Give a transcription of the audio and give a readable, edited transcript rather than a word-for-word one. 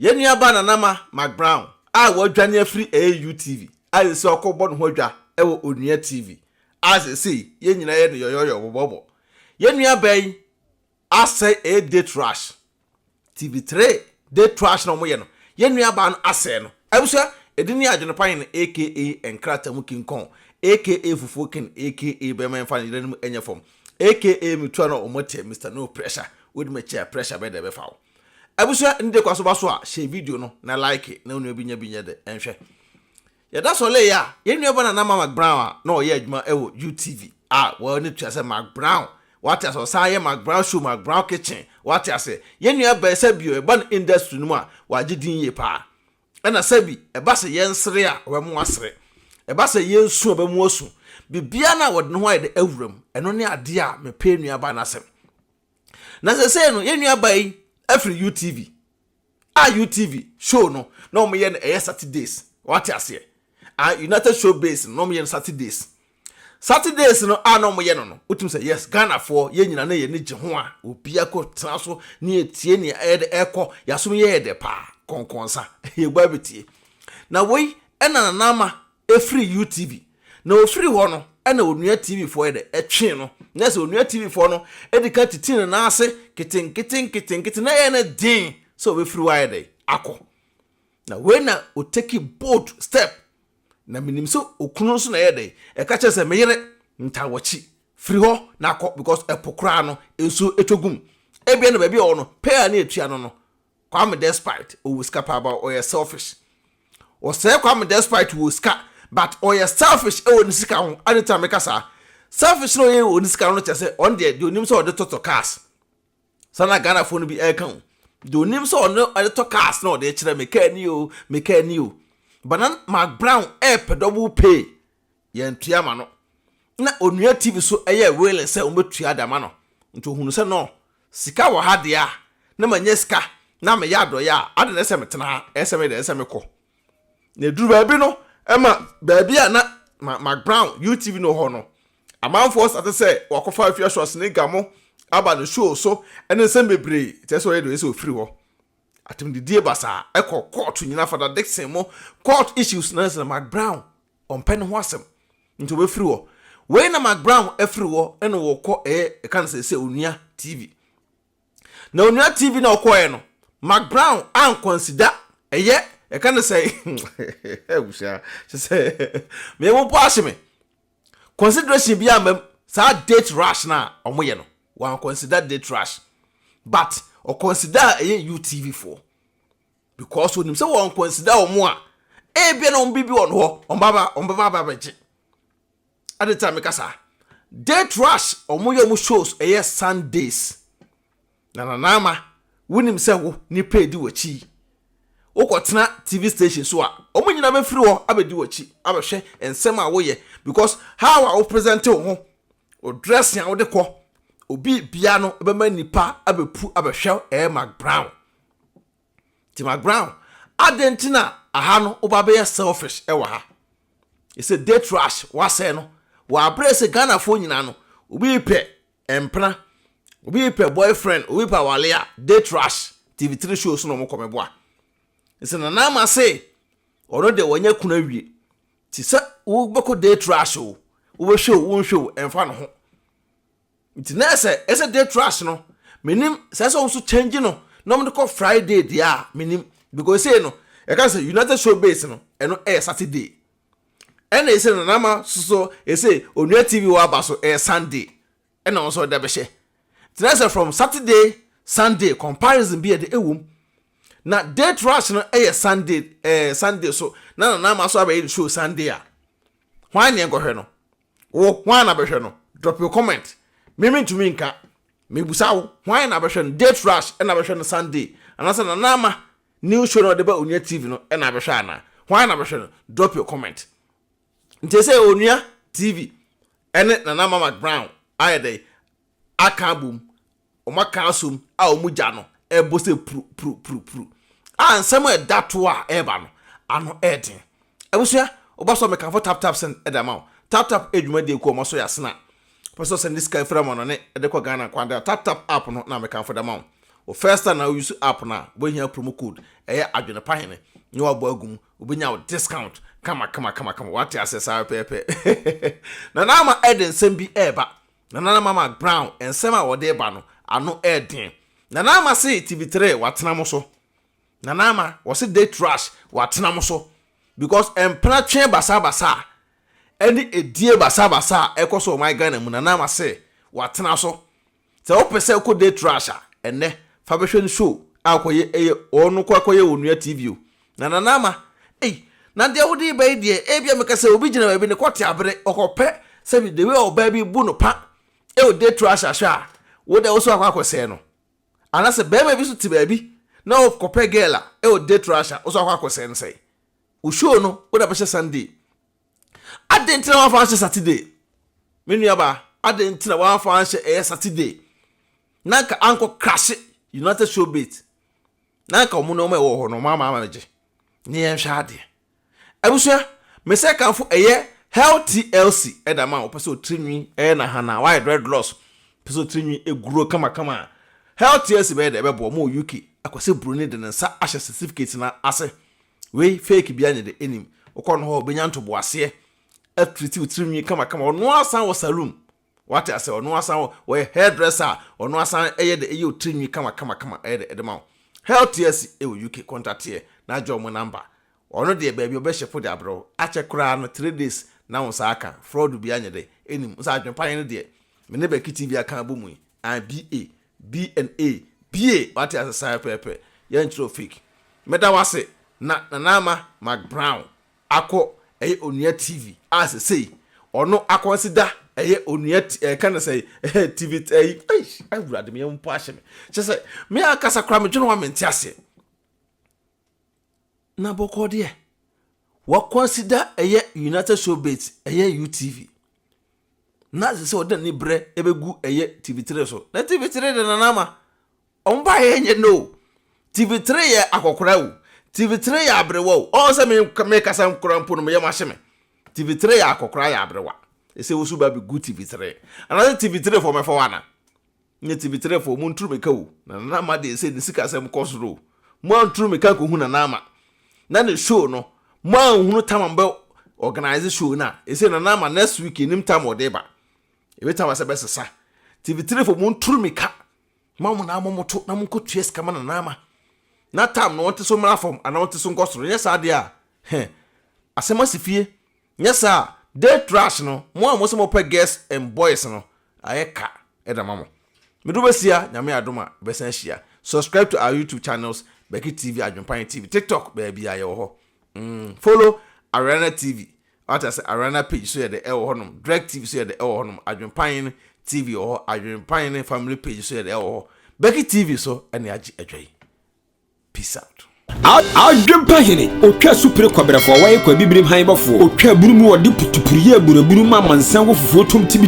Yɛn nuabaa Nanama McBrown a wadwane afiri AU TV a seesei ɔkɔbɔ ne ho adwa wɔ Onua TV a seesei yɛn nyinaa yɛ no yɔyɔyɔ bɔbɔbɔ. Yɛn nuabaa yi asɛe ɛyɛ date rush. TV3 date rush na wɔyɛ no. Yɛn nuabaa no asɛe no. Abusua, edin ne Adwene Pa Hene aka Nkrataa mu King Kong aka Fufuo King aka Bɛrima Mfa Ne Yere Anim Nyɛ Fam aka Metua No Wɔn Te Mister No Pressure. Wodi m'akyi a pressure bɛyɛ dɛ bɛfa wo. Abusua ndɛ kwa so ba so a hyɛ video no na like na onua bi nya bi nyɛ dɛ nhwɛ. Yɛda sɔlee a yɛn nua ba Nana Mama Brown a na ɔyɛ adwuma wɔ UTV a wɔne tua sɛ Mark Brown wate ase ɔsan yɛ Mark Brown show, Mark Brown kitchen, wate ase. Yɛn nua ba yi sɛ bio ɛba no industry no mu a wagye din yie paa. Ɛna sɛ bi ɛba sɛ yɛnsere a ɔbɛmo asere. Ɛba sɛ yɛnsu a ɔbɛmo asu. Biribiara no a wɔde ne ho ayɛ dɛ awura mu ɛno ne adeɛ a mepɛ yɛn nua ba no asɛm. Na sɛsɛɛ no yɛn nua baa yi afiri UTV a UTV show no na wɔn yɛ no ɛyɛ Saturdays, wate aseɛ, a United Show Base no na wɔn yɛ no Saturdays. Saturdays no a na wɔn yɛ no, wotum sɛ yes, Ghanafoɔ yɛn nyinaa na yɛn ani gye ho a obi akɔ tena so ne yɛtie nea ɛyɛ de ɛkɔ yɛasom yɛyɛ dɛ paa kɔnkɔnsa yɛbɔ abɛtie. Na wei ɛna Nana Ama efiri UTV na ofiri hɔ no ɛna Onua TV foɔ yɛ dɛ ɛtwee no na sɛ Onua TV foɔ no edi ka titi ne nan ase ketenkete nketenkete na ɛyɛ ne den sɛ obɛfiri hɔ ayɛ dɛ akɔ. Na wei na otake bold step na menim sɛ okunu nso na ɛyɛ dɛ ɛka kyerɛ sɛ meyere ntawɔkyi firi hɔ na akɔ because ɛpo koraa no nsuo etwa gum. Ebia na baabi a ɔwɔ no pay a ne etua no, Kwame Despite ɔwɔ sika paa ba ɔyɛ selfish. Ɔsɛe Kwame Despite wɔ sika but ɔyɛ selfish ɛwɔ ne sika ho. Ade tena meka saa selfish na ɔyɛ wɔ ne sika ho no kyerɛ sɛ ɔno deɛ deɛ onim sɛ ɔde tɔtɔ cars sana Ghanafoɔ no bi ɛreka ho deɛ onim sɛ ɔno ɔde tɔ cars na ɔde kyerɛ me kaa ni o, me kaa ni o. Bana Mark Brown ɛɛpɛ double pay yɛn tua ma no na Onua TV so ɛyɛ willing sɛ wɔbɛtua de ama no nti ohunu sɛ no sika wɔ ha deɛ a na ma nyɛ sika na meyɛ adɔyɛ a ade na ɛsɛ metena ha ɛsɛ me deɛ ɛsɛ mekɔ. Na eduru baabi no ɛma baabi a na Mark Brown UTV no wɔ hɔ no amanfoɔ sate sɛ wakɔfa Afia Schwarzenegger mo aba ne show so ɛne nsɛm bebree kyerɛ sɛ ɔyɛ deɛ ɔyɛ sɛ ofiri hɔ. Atemdidie basaa ɛkɔ court nyina Fada Dixon mo court issues na sɛ Mark Brown ɔmpɛ ne ho asɛm nti ɔbɛfiri hɔ. Wei na Mark Brown afiri hɔ ɛna wɔkɔ ɛyɛ ɛka no sɛ Onua TV. Na Onua TV na ɔkɔɛ no Mark Brown anconsider ɛyɛ ɛka no sɛ abusua kyɛ sɛ meyɛ mo ahye me consideration bi ama saa date rush na ɔmo yɛ no wɔn consider date rush but ɔconsider ɛyɛ UTV foɔ because onim sɛ wɔn consider wɔn a ebia na wɔn bibi wɔ no hɔ wɔn baba abɛgye. Ade ta meka saa date rush wɔn yɛ wɔn shows ɛyɛ Sundays na Nanama wonim sɛ wo nipa edi w'akyi wokɔtena TV station so a wɔn nyinaa bɛfiri hɔ abɛdi w'akyi abɛhwɛ nsɛm a woyɛ because how a wo present wo ho, o dressing a wode kɔ obi bia no bɛma nipa abɛpu abɛhwɛ ɛyɛ Mark Brown. Ti Mark Brown adɛn nti na aha no woba bɛyɛ selfish ɛwɔ ha ɛsɛ date rush wasɛe no wɔ aberɛ sɛ Ghanafoɔ nyinaa no obi pɛ mpena, obi pɛ boyfriend, obi pɛ awale a date rush TV3 show so na ɔmo kɔ mɛboa ɛsɛ Nana Ama se ɔno deɛ wɔnyɛ kunu awie ti sɛ wobɛkɔ date rush o, wobɛhwɛ o, wonhwɛ o, ɛmfa no ho. Nti na ɛsɛ date rush no menim sɛ wɔn nso change no na wɔn de kɔ Friday deɛ a menim because say no ɛka sɛ United Show Base no ɛno ɛyɛ Saturday ɛna ɛsɛ Nana Ama soso ɛsɛ Onua TV wɔ aba so ɛyɛ Sunday ɛna wɔn nso ɔde abɛhyɛ. Nti na sɛ from Saturday, Sunday comparison bi yɛ de ɛwɔ mu na date rush no ɛyɛ Sunday, Sunday so na Nana Ama so abɛyɛ show Sunday a hwan ne nkɔhwɛ no wo hwan na bɛhwɛ no? Drop your comment. Mímí ntumi nka mebusa wo hwan na bɛhwɛ no, date rush ɛna bɛhwɛ no Sunday anaasɛ Nana Ama new show na ɔde ba Onua TV no ɛna bɛhwɛ ana hwan na bɛhwɛ no? Drop your comment. Nti sɛ Onua TV ɛne Nana Ama McBrown ayɛ dɛ aka abom wɔn aka asom a wɔn gya no ɛbɔ sɛ puru puru puru puru a nsɛm a ɛda to a ɛreba no ano ɛɛden. Abusua ɔba so mekanfo Tap Tap Send ɛda ma wo. Tap Tap edwumadie kɔ ɔmo so yɛ asena pɛ sɛ ɔsend sika efiri ama no ne ɛde kɔ Ghana kwan da Tap Tap app no na mekanfo da ma wo. Wo first time na wo use app no a, wobɛhia promo code ɛyɛ Adwene Pa Hene na wabɔ agu mu, wobɛnya wo discount kama kama kama kama. Wate aseɛ saa pɛpɛɛpɛ. Nana Ama ɛde nsɛm bi ɛreba. Nana Ama McBrown nsɛm a wɔde ba no ano ɛɛden. Nana Ama se TV3 watena mo so. Nana Ama wɔse date rush watena mo so because mpena twe basabasa a ɛne edie basabasa a ɛkɔ so wɔ ɔman Ghana mu. Nana Ama se watena so. Sɛ wopɛ sɛ wokɔ date rush a, ɛnnɛ fa bɛhwɛ no show a wokɔyɛ ɛyɛ ɔno kɔ akɔyɛ wɔ Onua TV o. Na Nana Ama ei na deɛ wode reba yi deɛ ebia meka sɛ obi gyina baabi ne kɔte abere ɔkɔpɛ sɛbi the way ɔbaa bi bu no pa ɛwɔ date rush ahwɛ a wo deɛ wo so akɔ akɔsɛe no. Anaasɛ barima bi nso te baabi na ɔkɔpɛ girl a ɛwɔ date rush a wo so akɔ akɔsɛe no sɛe. Wo show no wode abɛhyɛ Sunday. Adɛn nti na woamfa anhyɛ Saturday? Me nuabaa, adɛn nti na woamfa anhyɛ ɛyɛ Saturday? Na anka ankɔ krahye United Showbiz. Na anka wɔn nneɛma ɛwɔ hɔ no, wɔn ama ama gye. Ne yɛnhwɛ adeɛ. Abusua, mesɛ kamfo ɛyɛ Health TLC ɛda ma wopɛ sɛ otiri nwi ɛyɛ na hana, wayɛ dreadlocks, pɛ sɛ otiri nwi eguro kamakama a, Health TLC bɛyɛ dɛ ɛbɛboa wɔn wɔ UK. Akwasi Broni de ne nsa ahyɛ certificate no ase. Wei fake bia nyɛ de enim. Wokɔ no hɔ obenya ntoboaseɛ atriti wo tirinwi kamakama. Ɔno asan wɔ saloon. Wate ase ɔno asan wɔ wɔyɛ hairdresser a ɔno asan ɛyɛ de ɛyɛ wo tirinwi kamakama kama ɛyɛ de ɛde ma wo. Health TLC ɛwɔ UK kɔntateɛ na agye ɔmo number. Ɔno deɛ baabi ɔbɛ ship de abrɛ wo akyɛ koraa no 3 days na wo nsa aka. Fraud bia nyɛ de enim. Nsa adwempa yɛn no deɛ me ne Becky TV aka abɔ mu yi. I B A B and A bie wate ase saa pɛpɛ yɛnkyerɛ fake. Mɛda wase na Nana Ama McBrown akɔ ɛyɛ Onua TV a sesei ɔno akɔnsida ɛyɛ Onua ɛka no sɛ ɛyɛ TV ɛyi ɛyi Awurade me yɛn mpo ahyɛ me kyɛ sɛ me ankasa koraa medwene ho a mente aseɛ na bɔkɔ deɛ wakɔnsida ɛyɛ United Showbiz ɛyɛ UTV na sɛ ɔde n'ani brɛ ɛbɛgu ɛyɛ TV3 so na TV3 de Nana Ama ɔmo ba yɛ nyɛ no TV3 yɛ akɔkora o, TV3 yɛ aberewa o. Ɔn sɛ me me kasa nkora mpo no meyɛ mo ahyɛ me TV3 yɛ akɔkora yɛ aberewa ɛsɛ wosu ba bi gu TV3 anaasɛ TV3 fɔ mɛfɔ wana nye TV3 fɔ mo nturu meka o. Na Nana Ama deɛ sɛ ne sika sɛm kɔ soro o, mo anturu meka nkɔhu Nana Ama na ne show no mo anhunu tam a bɛ organize show no a ɛsɛ Nana Ama next week enim tam ɔde ba ebi tam sɛ bɛsesa. TV3 fo, mo nturu meka ma mo na mo to na mo nkɔtua sika ma Nana Ama na tam no wɔnte so mmra fam anaa wɔnte so nkɔ soro. Nyɛ saa deɛ a hɛn asɛm asi fie. Nyɛ saa date rush no mo a mo sɛ mopɛ girls and boys no ayɛ ka ɛda ma mo. Mede wobɛsia Nyame adom a bɛsan ahyia. Subscribe to our YouTube channels, Becky TV, Adwempan TV, TikTok, baabi a yɛwɔ hɔ. Follow Ariana TV wate ase. Ariana page so yɛ de ɛwɔ hɔnom, Dreg TV so yɛ de ɛwɔ hɔnom, Adwempan TV wɔ hɔ, Adwempan ne family page so yɛ de ɛwɔ hɔ, Becky TV so ɛne agye adwa yi. Peace out. Adwempa Hene otwa supere kɔbrɛfoɔ wɔyɛ kɔ abibirim han bɔfoɔ otwa aburu mu wɔde putupuru yɛ aburaburu ma amansan wɔ fufuo tom tibi.